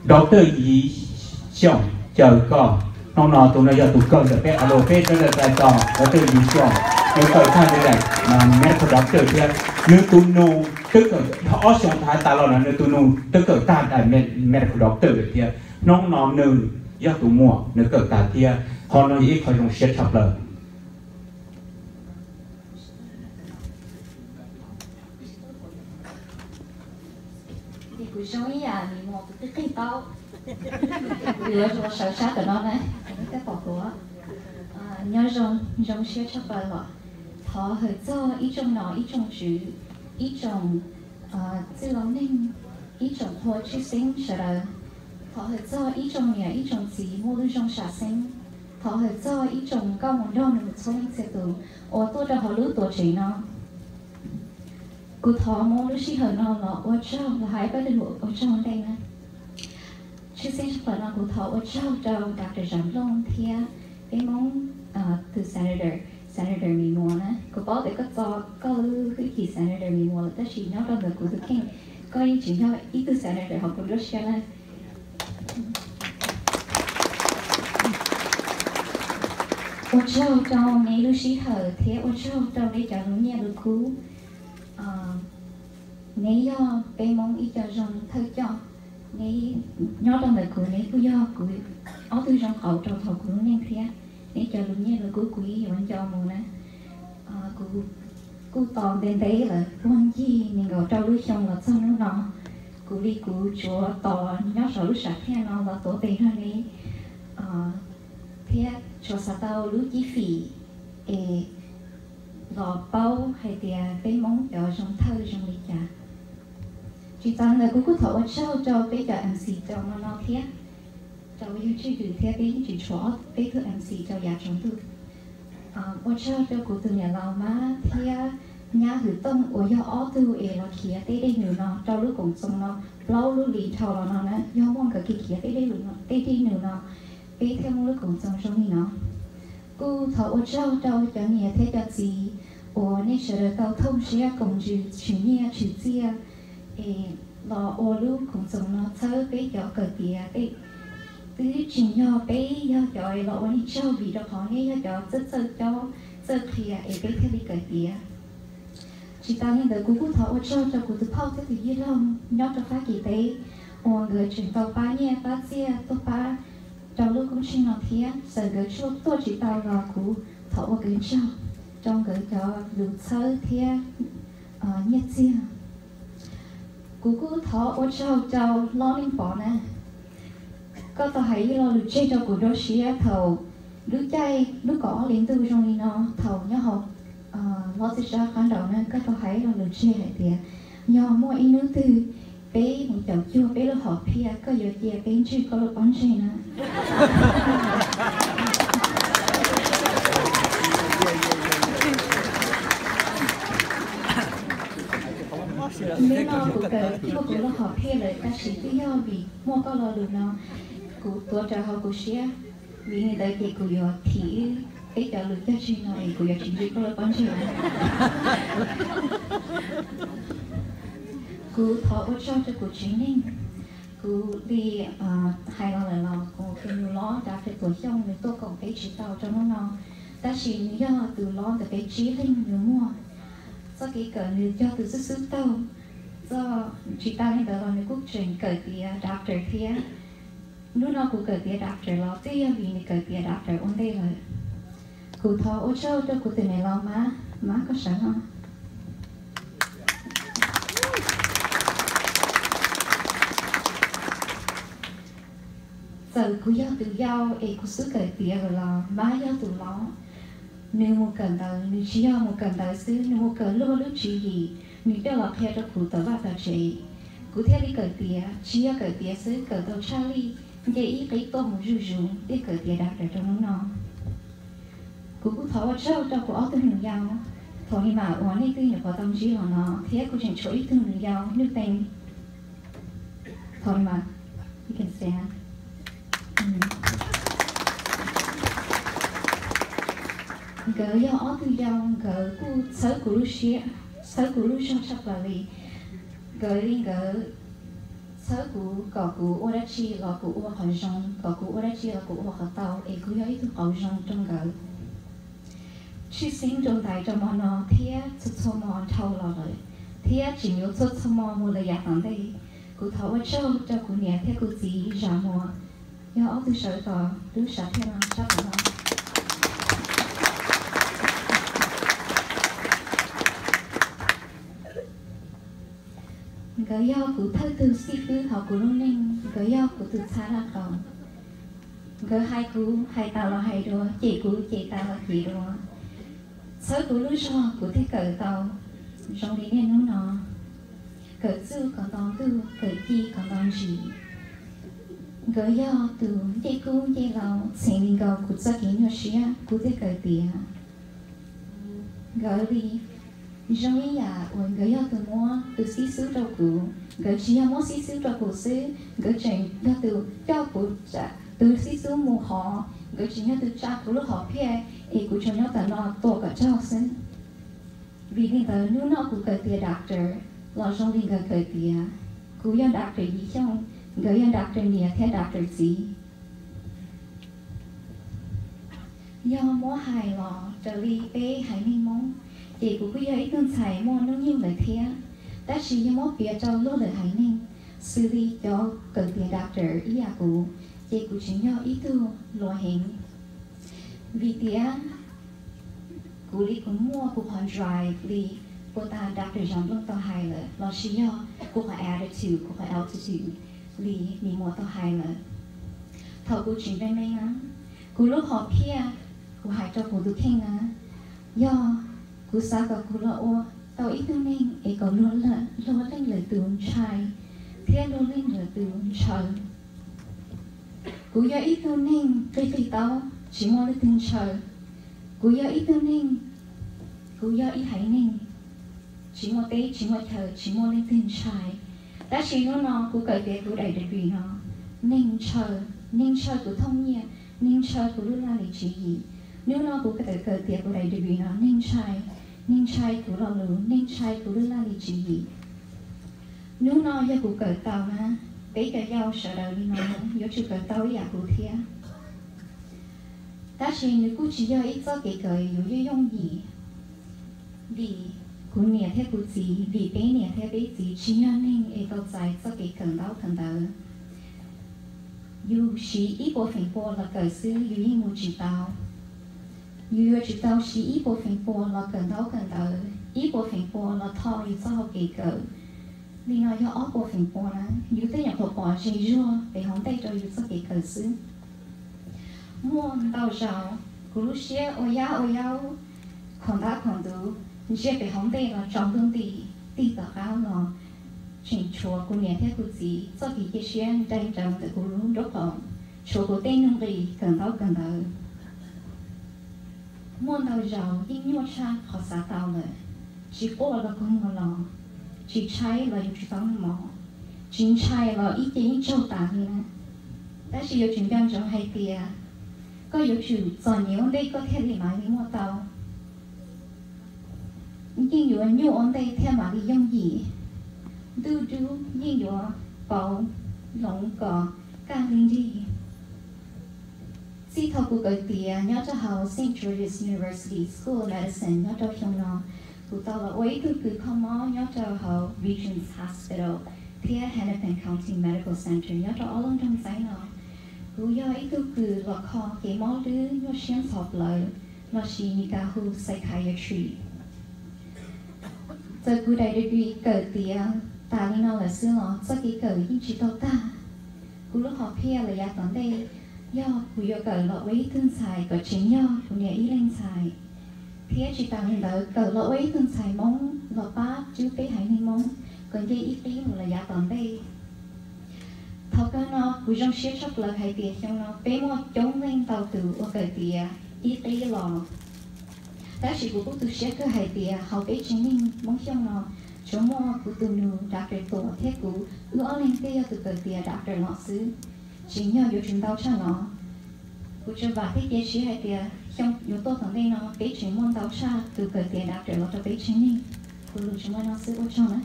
Doctor Yiv Xyooj, caw koj. Hnub no tus no yog tus kawg ntawm peb, alo, peb sawv daws txais tos Doctor Yiv Xyooj. Nws kawm tag nws daim medical doctor thiab. Nws tus nus twb kawm, ob xyoo tas tas los no nws tus nus twb kawm tag daim medical doctor lawm thiab. Hnub no nws yog tus muam, nws kawm tag thiab. Qhov no yog ib qho zoo siab tshaj plaws. Ces kuv zoo ib yam li mos tus tib qig taub, kuv yuav zoo sawv sab tom no na, koj pom kuv. Nyob zoo, zoo siab tshaj plaws los thov hawm txog ib tsoom nom ib tsoom tswv, ib tsoom txwj laus neeg, ib tsoom qhua tshwj xeeb sawv daws. Thov hawm txog ib tsoom niam ib tsoom txiv muaj lub zoo sam xeeb. Thov hawm txog ib tsoom nkauj mus nrog nws txhua leej txhia tus uas tuaj rau hauv lub tuam tsev no. Kuv thov muab lub sij hawm no los ua tsaug, los hais pab lwm ua tsaug ntej na. Tshwj xeeb tshaj plaws no kuv thov ua tsaug rau Doctor Zam Looj thiab peb Hmoob tus Senator, Senator Mis Muas na. Kuv paub tias koj txo koj lub hwj chim Senator Mis Muas lawm, tab sis nyob rau ntawm kuv tus kheej, koj yeej tseem yog ib tug Senator hauv kuv nruab siab na. Ua tsaug rau neb lub sij hawm thiab ua tsaug rau neb cov lus nyiaj lus kub. Neb yog peb Hmoob ib co zoo thawj coj. Neb nyob rau ntawm kuv, neb kuj yog kuv ob tug zoo qauv rau hauv kuv lub neej thiab. Neb cov lus nyiaj lus kub kuv yeej yuav nco mus na. Kuv kuj tos ntev ntev lawm, puag ncig nees nkaum rau lub xyoo los txog hnub no. Kuv li kuv tsuas tos nyob saum lub sam thiaj no los tuav tes nrog neb thiab tsuas xav tau lub cib fim es los paub hais tias peb Hmoob cov zoo thawj zoo li cas. Tsis tas ntawd kuv kuj thov ua tsaug rau peb cov MC rau no no thiab, rau yawg Tswj Lwm thiab peb yeej tsis tshuav ob peb tug MC rau yav tsaus ntuj. Ua tsaug rau kuv tus niam laus Mab thiab nyab Hwm Tooj uas yog ob tug es los khiav tej dej num no rau lub koom txoos no plaub lub hlis dhau los no na, yog muaj nkawd kev khiav tej dej num no, peb thiaj muaj lub koom txoos zoo li no. Kuj thov ua tsaug rau cov niam thiab cov txiv uas nej sawv daws tau thooj siab koom ntsws tshwm nyiaj tshwm txiaj es los ua lub koom txoos no txhawb peb cov kawm tiav tej. Twb tsis yog peb yog cov los ua neeg tsaug vim rau qhov nej yog cov txawj txawj cob txawj qhia es peb thiaj li kawm tiav. Tsis tas li ntawd kuv kuj thov ua tsaug rau kuv tus phauj thiab tus yij laug nyob rau Fab Kis teb uas nkawd tseem tau pab nyiaj pab txiaj tuaj pab rau lub koob tsheej no thiab. Txawm nkawd tuaj tsis tau los kuv thov ua kev tsaug rau nkawd cov lus txhawb thiab nyiaj txiag. Kuv kuj thov ua tsaug rau Hlob Neej Pov na. Koj tau hais ib lo lus tseg rau kuv nruab siab thaum lub caij lub kaum ob hlis ntuj zoo li no, thaum nyob hauv hlob txiaj tsab qab nraud na, koj tau hais ib lo lus tseg hais tias yog muaj ib hnub twg peb mus caum cuag peb lub hom phiaj, koj yuav cia peb ntswj koj lub pob ntseg na. Hnub no kuv kawm cuag kuv lub hom phiaj lawm, tab sis twb yog vim muaj koj lo lus no, kuv tuav rawv hauv kuv siab. Vim li ntawd ces kuv yuav thim wb peb cov lus cog tseg no es kuv yuav tsis ntswj koj lub pob ntseg na. Kuv thov ua tsaug rau kuv tsev neeg. Kuv li hais los lawm los kuv tus nus hlob Doctor Tuam Xyooj nws tuaj koom peb tsis tau rau hnub no, tab sis nws yog tus hlob ntawm peb tsib leeg nws muaj txoj kev kawm, nws yog tus xub xub taug txoj. Tsis tas li ntawd los nws kuj tseem kawm tiav doctor thiab. Hnub no kuv kawm tiav doctor los twb yog vim nws kawm tiav doctor ua ntej lawm. Kuv thov ua tsaug rau kuv tus niam laus Mab, Mab koj sawv no. Txawm kuv yog tus yau es kuv xub kawm tiav lawm los Mab yog tus hlob. Nws mus kawm ntawv, nws tsis yog mus kawm ntawv xwb, nws mus kawm luag lub tswv yim, nws coj los qhia rau kuv tom vaj tom tsev. Kuv thiaj li kawm tiav, tsis yog kawm tiav xwb, kawm tau tshaj lij, nce ib qib tuaj mus zuj zus thiaj kawm tiav dav raws rau hnub no. Kuv kuj thov ua tsaug rau kuv ob tug nus yau, thaum li mas uas nej twb nyuam qhuav tau ntsib los no, thiab kuv tseem tshuav ib tug nus yau Nuj Teev. Thaum li mas, you can stand. Nkawd yog ob tug yau, nkawd kuj txhawb kuv lub siab, txhawb kuv lub zog tshaj plaws li. Nkawd li nkawd Txhawb kuv kom kuv ua dab tsi los kuv ua qhov zoo, kom kuv ua dab tsi los kuv ua qhov tau, es kuv yog ib tug qauv zoo rau nkawd. Tshwj xeeb rau ntais rau mo no thiab txhua txhua mo dhau los lawm, thiab tseem yuav txhua txhua mo mus lawm yav tom ntej. Kuv thov ua tsaug rau kuv niam thiab kuv txiv Zam Muas, yog ob tug sawv tos lub sam thiaj no sab tom no. Nkawd yog kuv thawj tug xib fwb hauv kuv lub neej, nkawd yog kuv tus txha laj kaum. Nkawd hais kuv hais tas los hais dua, cem kuv cem tas los cem dua. Txhawb kuv lub zog kuv thiaj kawm tau zoo li niaj hnub no, kawm txuj kom nto ntuj, kawm ci kom nto ntsis. Nkawd yog tus ncej kub ncej laus txheem li nkaus kuv txoj kev nyuaj siab, kuv thiaj kawm tiav nkawd li. Zoo ib yam uas nkawd yog tus muab tus xib xub rau kuv, nkawd tsis yog muab xib xub rau kuv xwb, nkawd tseem yog tus coj kuv, tus xib xub mus hov, nkawd tseem yog tus tsa kuv lub hom phiaj es kuv tsuas nyob tom no tua kom raug xwb. Vim li ntawd hnub no kuv kawm tiav doctor los zoo li nkawd kawm tiav. Kuv yog doctor Yim Xyooj, nkawd yog doctor niam thiab doctor txiv. Yog muab hais los raws li peb haiv neeg Hmoob, ces kuv kuj yog ib tug ntxhais muaj hnub nyoog lawm thiab, tab sis yog muab piav rau luag lwm haiv neeg, xws li cov kawm tiav doctor ib yam kuv, ces kuv tseem yog ib tug luag heev. Vim tias kuv li kuv muaj kuv qhov drive li puag ta doctor Zam Nplooj tau hais lawm, los sis yog kuv qhov attitude, kuv qhov altitude li me muam tau hais lawm. Thaum kuv tseem me me na, kuv lub hom phiaj, kuv hais rau kuv tus kheej na, yog kuv xav kom kuv los ua tau ib tug neeg es kom luag leej lwm tus ntshai thiab luag leej lwm tus ntshaw. Kuv yog ib tug neeg qig qig taub, tsis muaj leej twg ntshaw. Kuv yog ib tug neeg, kuv yog ib haiv neeg tsis muaj teb tsis muaj chaw, tsis muaj leej twg ntshai. Tab sis hnub no kuv kawm tiav kuv daim degree no, neeg ntshaw, neeg ntshaw kuv thooj nyiaj, neeg ntshaw kuv lub laj lim tswv yim. Hnub no kuv kawm, kawm tiav kuv daim degree no, neeg ntshai, neeg ntshai kuv lo lus, neeg ntshai kuv lub laj lim tswv yim. Hnub no yog kuv kawm tau na, peb cov yau sawv daws li no yuav tsum kawm tau ib yam kuv thiab. Tab sis nws kuj tsis yog ib txoj kev kawm yuav yooj yooj yim, vim kuv niam thiab kuv txiv, vim peb niam thiab peb txiv tsis yog neeg es tau txais txoj kev kawm ntaub kawm ntawv. Yus siv ib puas feem pua los kawm xwb yus yeej mus tsis tau. Yus yuav tsum tau siv ib puas feem pua los kawm ntaub kawm ntawv, ib puas feem pua los tho yus txoj hau kev kawm. Li no yog ob puas feem pua na, yus tej nyuam qhuav pom ze zuag pem hauv ntej rau yus txoj kev kawm xwb. Muaj ntau zaus kuv lub siab ua yab ua yaub, khuam ntab khuam ntuv, ntsia pem hauv ntej los tsaus ntuj nti, tig tom qab los tseem tshuav kuv niam thiab kuv txiv txoj kev cia siab nrau nraws ntawm kuv lub nraub qaum, tshuav kuv tej nuj nqis kawm ntaub kawm ntawv. Muaj ntau zaus yeej nyuaj tshaj qhov xav tau lawm, tsis quaj los kua muag los, tsis tshaib los yus tsis tau noj mov, tsis ntshai los ib ce yeej tsaug tas li na. Tab sis yuav tsum nco ntsoov hais tias koj yuav tsum txom nyem ua ntej koj thiaj li mam li muaj tau. Yeej yuav nyuaj ua ntej thiaj mam li yooj yim. Ntuj dub yeej yuav pauv hloov kom kaj li nrig. Txij thaum kuv kawm tiav nyob rau hauv Saint George's University School of Medicine nyob rau xyoo no, kuv tau los ua ib tug kws kho mob nyob rau hauv Regents Hospital thiab Hennepin County Medical Center nyob rau ob lub nroog Txaib no. Kuv yog ib tug kws los kho kev mob hlwb nyuaj siab ntxhov plawv lossis Nikahu psychiatry. Txawm kuv daim degree kawm tiav tas li no lawm xwb los txoj kev kawm yeej tsis tau tag. Kuv lub hom phiaj lawm yav tom ntej yog kuv yuav kawm los ua ib tug ntxhais kom tseem yog kuv niam ib leeg ntxhais, thiab tsis tas li ntawd kawm los ua ib tug ntxhais Hmoob los pab rub peb haiv neeg Hmoob kom nce ib qib mus lawm yav tom ntej. Thaum kawg no kuv zoo siab tshaj plaws hais tias xyoo no peb muaj coob leej ntau tus uas kawm tiav ib qib los. Tab sis kuv kuj tu siab kawg hais tias hauv peb tsev neeg Hmoob Xyooj no tsuas muaj kuv tus nus Doctor Tuam thiab kuv wb ob leeg thiaj yog tus kawm tiav doctor los xwb. Tseem yog yuav tsum ntau tshaj no. Kuv tsuas vam thiab cia siab hais tias xyoo yuav tuaj tom ntej no peb tseem muaj ntau tshaj tus kawm tiav doctor los rau peb tsev neeg. Kuv lus tsuas muaj no xwb, ua tsaug na.